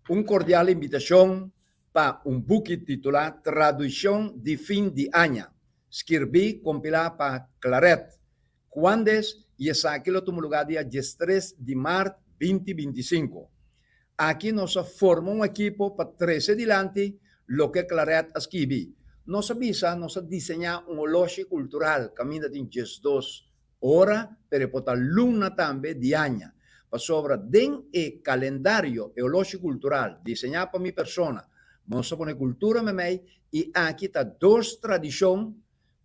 Un kordial invitashon pa un buki titulá Tradushon di Fin di Aña, skirbí kompilá pa Claret Cuandes i esaki lo tuma lugá dia 13 di mart 2025. Aki nos a forma un ekipo pa trese dilanti loke Claret a skibi. Nos a bisa nos a diseñá un oloshi kultural kaminda tin 12 ora, pero e por ta luna tambe di aña. Pasobra den e kalendario e oloshi kultural diseñá pa mi persona, nos a pone kultura meimei i aki ta dos tradishon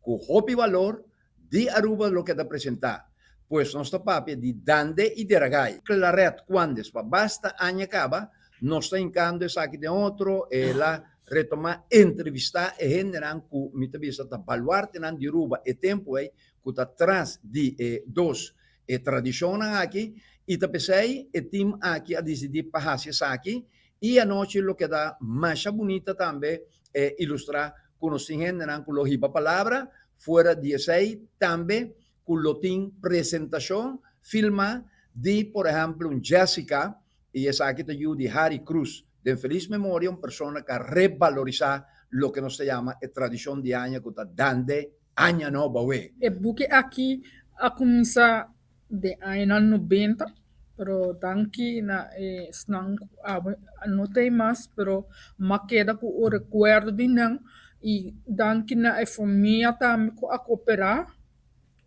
ku hopi balor di Aruba lo keda presentá. Pues nos ta papia di Dande i Deragai. Claret Cuandes pa basta aña kaba nos ta hinkando esaki den otro, el a retomá entrevistá e hendenan ku mi ta bisa ta baluartenan di Aruba e tempu ei ku ta tras di e dos e tradishonnan aki i ta p'esei e tim aki a disidí pa hasi esaki i anochi lo keda masha bunita tambe e ilustrá ku nos tin hendenan ku lo hiba palabra fuera di esei tambe ku lo tin presentashon filmá di por ehèmpel un Jessica i esaki ta yu di Harry Cruz den felis memoria, un persona ku a rebalorisá loke nos ta yama e tradishon di aña ku ta Dande Aña Nobo awe. E buki aki a kuminsá den añanan 90, pero danki na esnan ku awe no ta ei mas, pero m'a keda ku un rekuerdo di nan i danki na e famia tambe ku a koperá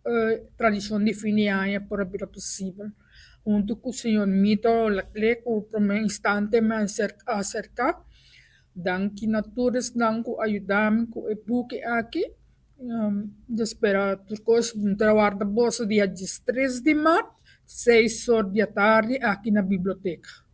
e tradishon di fin di aña por a bira posibel. Huntu ku señor Mito Laclé ku promé instante mi a aserká. Danki na tur esnan ku a yuda mi ku e buki aki. Mi ta spera tur kos. Mi ta warda boso dia 13 di mart, 6 or di atardi aki na biblioteka.